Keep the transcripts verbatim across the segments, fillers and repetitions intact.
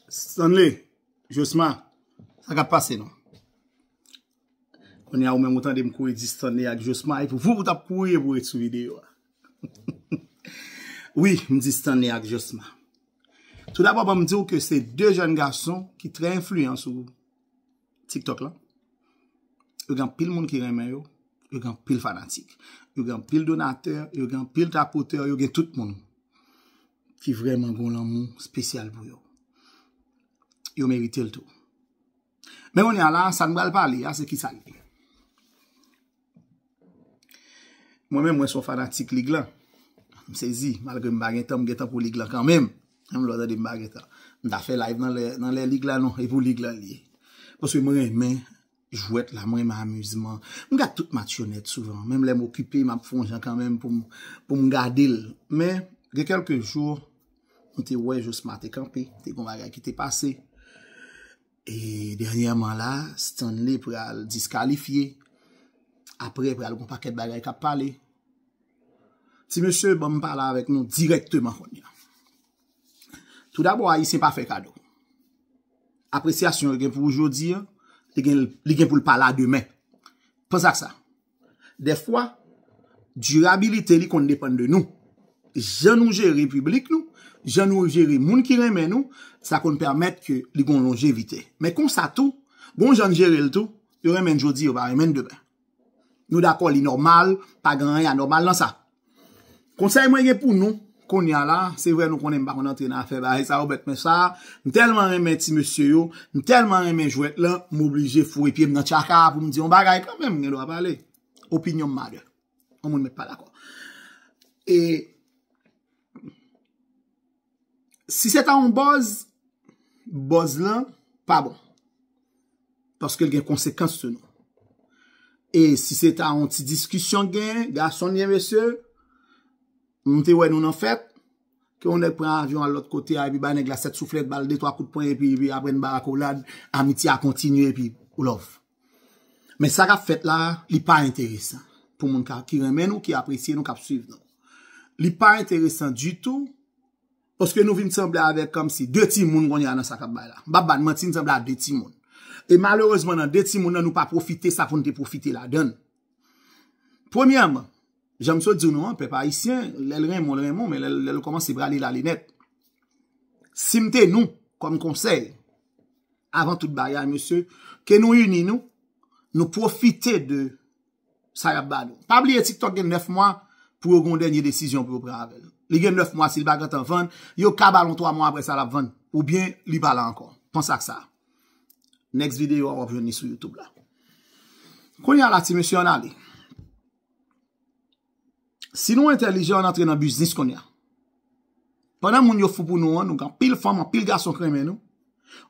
Stanley, Josma, sa k ap pase non? Kounye a ou menm ou tande m kouri di Stanley ak Josma, epi vou ou t ap kouri pou ret sou videyo a. Wi, m di Stanley ak Josma. Tou dabò, ban m di w ke se de jèn gason ki trè enfliyan sou TikTok la. Yo gen anpil moun ki renmen yo, yo gen anpil fanatik, yo gen anpil donatè, yo gen anpil tapotè, yo gen tout moun ki vrèman gen lanmou espesyal pou yo. Yo merite l tou. Men kounye a la, sa n pral pale a, se ki sa l ye. Mwen menm, mwen se yon fanatik lig lan. M sezi, malgre m pa gen tan, m gen tan pou lig lan kanmenm. Menm lè w tande m pa gen tan. M ta fè live nan lè, nan lè lig la non, e pou lig lan li ye. Paske mwen renmen jwèt la, mwen renmen amizman. M gad tout match yo nèt souvan. Menm lè m okipe, m ap fè yon jan kanmenm pou m, pou m gade l. Men, gen kèlke jou, m te wè Josma te kanpe, te gen yon bagay ki te pase. E dènyèman la, Stanley pral diskalifye. Apre, pral gen yon pakèt bagay k ap pale. Ti mesye, ban m pale avèk nou dirèkteman kounye a. Tou dabò, Ayisyen pa fè kado. Apresyasyon yo gen pou ou jodi a, li gen, li gen pou l pa la demen. Panse ak sa. Dèfwa, dirabilite li konn depann de nou. Jan nou jere piblik nou, jan nou jere moun ki renmen nou, sa konn pèmèt ke li gen yon lonjevite. Men konsa tou, gen yon jan n jere l tou, yo renmen n jodi, yo pa renmen n demen. Nou dakò, li nòmal, pa gen anyen anòmal nan sa. Konsèy mwen gen pou nou, kounye a la, se vre nou konnen m pa konn antre nan afè bagay sa yo, bèt men sa, m tèlman renmen ti mesye yo, m tèlman renmen jwèt lan, m oblije foure pye m nan tchaka a pou m di yon bagay kanmenm, m gen dwa pale. Opinyon m, mother. Yon moun mèt pa dakò. E si se ta yon buzz, buzz lan pa bon. Paske l gen konsekans sou nou. E si se ta yon ti diskisyon gen, gason n ye, mesye, m te wè nou nan fèt, ke yon nèg pran avyon al lòt kote a, epi bay nèg la sèt souflèt, ba l de twa kout pwen, epi, epi apre n ba akolad, amitye a kontinye, epi ou love. Men sa k ap fèt la, li pa enteresan. Pou moun ka, ki renmen nou, ki apresye nou, k ap swiv nou. Li pa enteresan ditou, paske nou vin sanble avèk kòmsi de timoun kounye a nan sa k ap bay la. M p ap ba n manti, n sanble a de timoun. E malerezman, nan de timoun nan, nou pa pwofite sa pou n te pwofite ladan l. Premyèman, jan m sot di w nou an, pèp ayisyen, lè l renmen w, l renmen w, men lè, lè l kòmanse prale, l ale nèt. Si m te nou, kòm konsèy, avan tout bagay, mesye, ke nou ini nou, nou pwofite de sa y ap ba nou. Pa bliye, TikTok gen nèf mwa pou yo gen yon dènye desizyon pou yo pran avè l. Li gen nèf mwa, si l pa gentan vann, yo ka ba l yon twa mwa apre sa l ap vann. Oubyen li pa la ankò. Panse ak sa. Next video a, w ap jwenn li sou YouTube la. Kounye a la, ti mesye, ann ale. Si nou entèlijan, ann antre nan biznis kounye a. Pandan moun yo fou pou nou an, nou gen anpil fanm, anpil gason k renmen nou.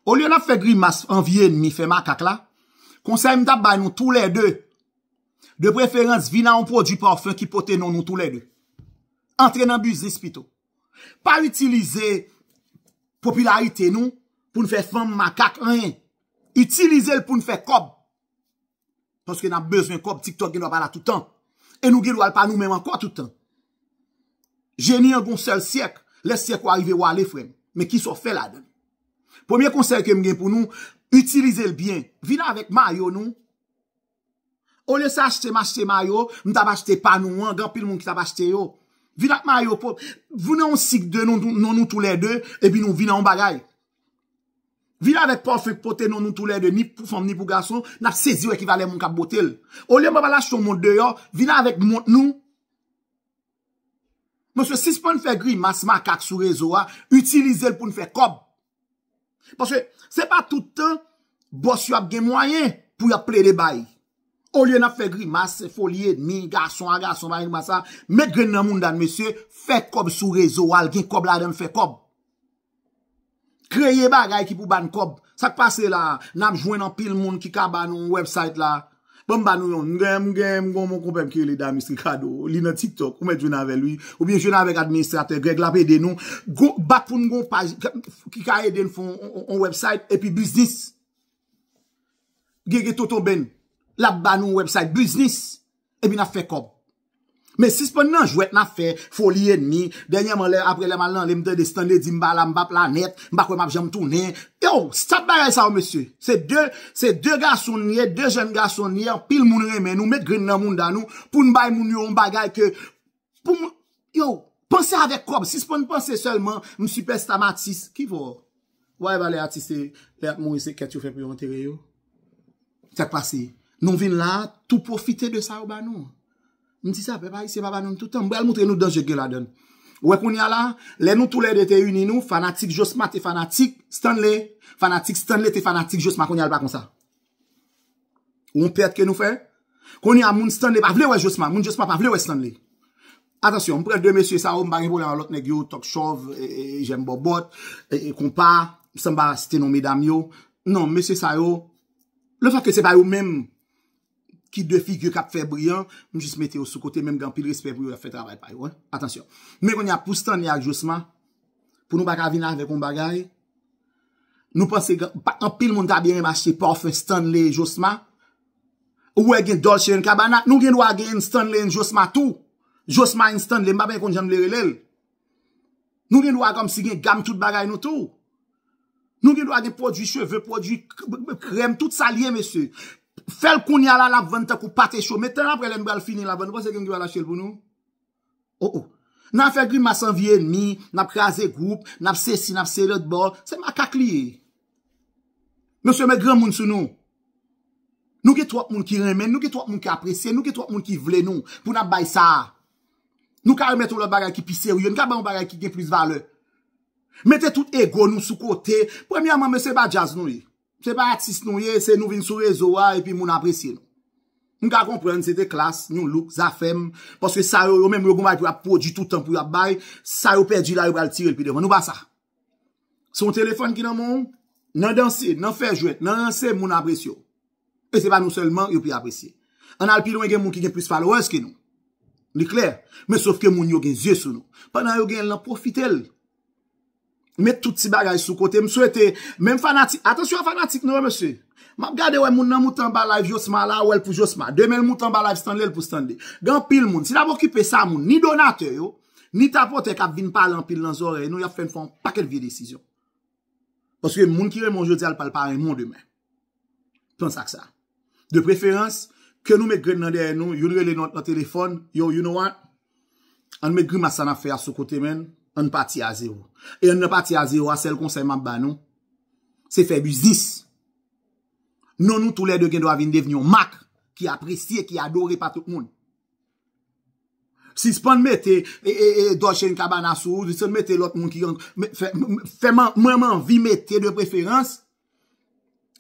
Olye n ap fè grimas, anvi ènmi, fè makak la, konsèy m t ap bay nou toulède, de preferans, vin a yon pwodui pafen ki pote non nou toulède. Antre nan biznis pito. Pa itilize popilarite nou pou n fè fanm, makak, anyen. Itilize l pou n fè kòb. Paske n ap bezwen kòb, TikTok gen dwa pa la tout tan. E nou gen dwa l pa nou menm ankò tout tan. Jeni an gon sèl syèk. Lè syèk ou a rive, ou ale, frè m. Men kisa w fè ladan l? Premye konsèy ke m gen pou nou, itilize l byen. Vin avèk mayo nou. Olye se achte m achte mayo, m t ap achte pa nou an, gen anpil moun ki t ap achte yo. Vin ak mayo, po-, vin nan yon sik de nou, non nou toulède, epi nou vin nan yon bagay. Vin avèk pafen k pote non nou toulède, ni pou fanm, ni pou gason, n ap sezi wè ki valè moun k ap bote l. Olye m al achte yon mont deyò, vin avèk mont nou. Mesye, sispann fè grimas makak sou rezo a, itilize l pou n fè kòb. Paske se pa tout tan bòs yo ap gen mwayen pou y ap plede bay. Olye n ap fè grimas, se foli ènmi, gason a gason, pa grimas sa, met grenn nan mounda n, mesye, fè kòb sou rezo a, al gen kòb ladan l, fè kòb. Kreye bagay ki pou ba n kòb. Sa k pase la, n ap jwenn anpil moun ki ka ba nou yon website la. Ban m ba nou yon. M gen, m gen, m gen yon konpè m ki rele Damis Ricardo. Li nan TikTok. Ou mèt jwenn avè l, wi. Oubyen jwenn avèk administratè Greg, l ap ede nou. Gon, bat pou n gon paj ki ka ede n fè yon, yon, yon website epi biznis. Gen, gen Toto Ben. L ap ba nou website biznis. Epi n ap fè kòb. Men sispann nan jwèt n ap fè, foli enmi. Dènyèman, lè, apre lè m al nan lè, m tande Stanley di m pa la, m pa planèt, m pa kwè m ap janm tounen. Yo, stop bagay sa yo, mesye. Se de, se de gason n ye, de jèn gason n ye, anpil moun renmen nou, met grenn nan mounda nou, pou n bay moun yo yon bagay ke, pou moun, yo, panse avèk kòb, sispann panse sèlman, m sipèsta, m atis, ki vò? Wè, valè atis, se, lè y ap mouri, se kèt yo fè pou yo antere yo. Sa k pase? Nou vin la, tou pwofite de sa yo ba nou. M di sa, pèp ayisyen pa ba nou tout tan. M pral montre nou danje k gen ladan l. Ou wè kounye a la, lè nou toulède te ini nou, fanatik Josma te fanatik Stanley, fanatik Stanley te fanatik Josma, kounye a l pa konsa. Ou yon pèt ke nou fè? Kounye a moun Stanley pa vle wè Josma, moun Josma pa vle wè Stanley. Atansyon, m pran de mesye sa yo, m pa gen pwoblèm ak lòt nèg yo, Tòk Chòv, e, e, Jèm Bòbòt, e, e, Konpa, san m pa site non medam yo. Non, mesye sa yo, le fèt ke se pa yo menm ki de figi k ap fè bri an, m jis mete yo sou kote, men m gen anpil respè pou yo, y ap fè travay pa yo, en. Atansyon. Men kounye a, pou Stanley ak Josma, pou nou pa ka vin avèk yon bagay, nou panse gen, pa, anpil moun ta byen renmen achte pafèm Stanley Josma. Ou wè gen Dolce and Gabbana, nou gen dwa gen Stanley and Josma tou. Josma and Stanley, m pa byen konn jan m vle rele l. Nou gen dwa kòmsi gen gam tout bagay nou tou. Nou gen dwa gen pwodui cheve, pwodui k-, k-, krèm, tout sa l ye, mesye. Fè l kounye a la, l ap vann tankou pate cho. Men tan apre lè n pral fini l ap vann, nou panse gen moun ki pral achte l pou nou? Oh, oh. N ap fè grimas an vye enmi, n ap kraze gwoup, n ap sesi, n ap se lòt bò. Se makak li ye. Mesye, met granmoun sou nou. Nou gen twòp moun ki renmen n, nou gen twòp moun ki apresye n, nou gen twòp moun ki vle nou, pou n ap bay sa a. Nou ka remèt yon lòt bagay ki pi serye, nou ka bay yon bagay ki gen plis valè. Mete tout ego nou sou kote. Premyèman, mesye, se pa djaz nou ye. Se pa atis nou ye, se nou vin sou rezo a epi moun apresye nou. M ka konprann se te klas, yon look, zafèm, paske sa yo, yo menm yo gon bagay pou y ap pwodui tout tan pou y ap bay, sa yo pèdi la yo pral tire l pi devan. Nou pa sa. Se yon telefòn ki nan men w, nan danse, nan fè jwèt, nan ranse, moun apresye w. E se pa nou sèlman yo pi apresye. Ann al pi lwen, gen moun ki gen plis followers ke nou. Li klè. Men sof ke moun yo gen zye sou nou. Pandan yo gen l lan, pwofite l. Met tout ti bagay sou kote. M swete, menm fanatik, atansyon a fanatik nou yo, mesye. M ap gade wè moun nan moute anba live Josma la, wè l pou Josma. Demen l moute anba live Stanley, l pou Stanley. Gen anpil moun. Si n ap okipe sa moun, ni donatè yo, ni tapotè k ap vin pale anpil nan zòrèy nou, y ap fè n fè yon pakèt vye desizyon. Paske moun ki renmen w jodi a, l pral pa renmen w demen. Panse ak sa. De preferans, ke nou met grenn nan dèyè nou, youn rele nou nan telefòn, yo, you know what? Ann met grimas sa n ap fè a sou kote, men, ann pati a zewo. E ann nan pati a zewo a, sèl konsèy m ap ba nou, se fè biznis. Non nou toulède gen dwa vin devni yon mak ki apresye, ki adore pa tout moun. Sispann mete, e, e, e, Dolce and Gabbana sou ou, sispann mete lòt moun ki an-, me-, fè, m-, m-, fè man-, mwen m anvi mete de preferans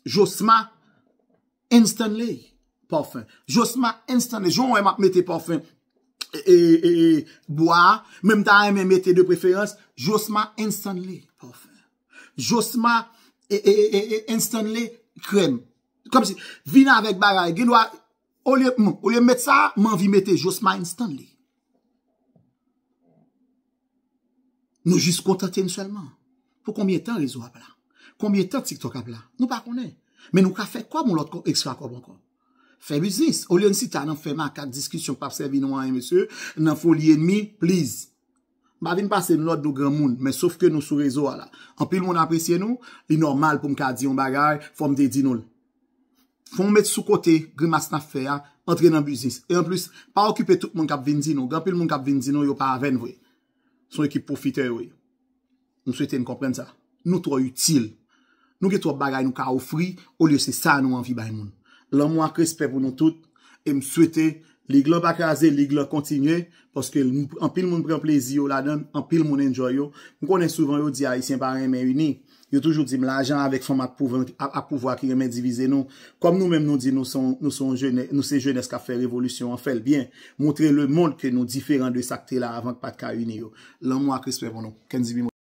Josma and Stanley pafèm. Josma and Stanley. Jan w wè m ap mete pafèm, e, e, e, e, bwa a, men m ta renmen mete de preferans Josma and Stanley pafèm. Josma, e, e, e, e, e, and Stanley krèm. Kòmsi, vin avèk bagay. Gen dwa, olye, m, olye m met sa, m anvi mete Josma and Stanley. Nou jis kontante n sèlman. Pou konbyen tan rezo ap la? Konbyen tan TikTok ap la? Nou pa konnen. Men nou ka fè kòb, yon lòt kò-, ekstra kòb ankò. Fè biznis. Olye n chita nan fè makak, diskisyon k p ap sèvi nou anyen, mesye, nan foli enmi, please. M pa vin pase n lòd, nou granmoun, men sof ke nou sou rezo a la. Anpil moun apresye nou, li nòmal pou m ka di yon bagay, fò m te di nou l. Fò n met sou kote grimas n ap fè a, antre nan biznis. E anplis, pa okipe tout moun k ap vin di nou. Gen anpil moun k ap vin di nou, yo pa avè n vre. Se yon ekip pwofitè yo ye. M swete n konprann sa. Nou twò itil. Nou gen twòp bagay nou ka ofri, olye se sa nou anvi bay moun. Lanmou ak respè pou nou tout, e m swete lig lan pa kraze, lig lan kontinye, paske anpil moun pran plezi yo ladan l, anpil moun enjoy yo. M konnen souvan yo di Ayisyen pa renmen ini. Yo toujou di m lajan avèk fanm ak pouvwa, ak, ak pouvwa ki renmen divize nou. Kòm nou menm nou di nou se yon, nou se yon jenè-, nou se jenès k ap fè revolisyon an, fè l byen. Montre lemonn ke nou diferan de sa k te la avan k pa t ka ini yo. Lanmou ak respè pou nou. Kenzie B.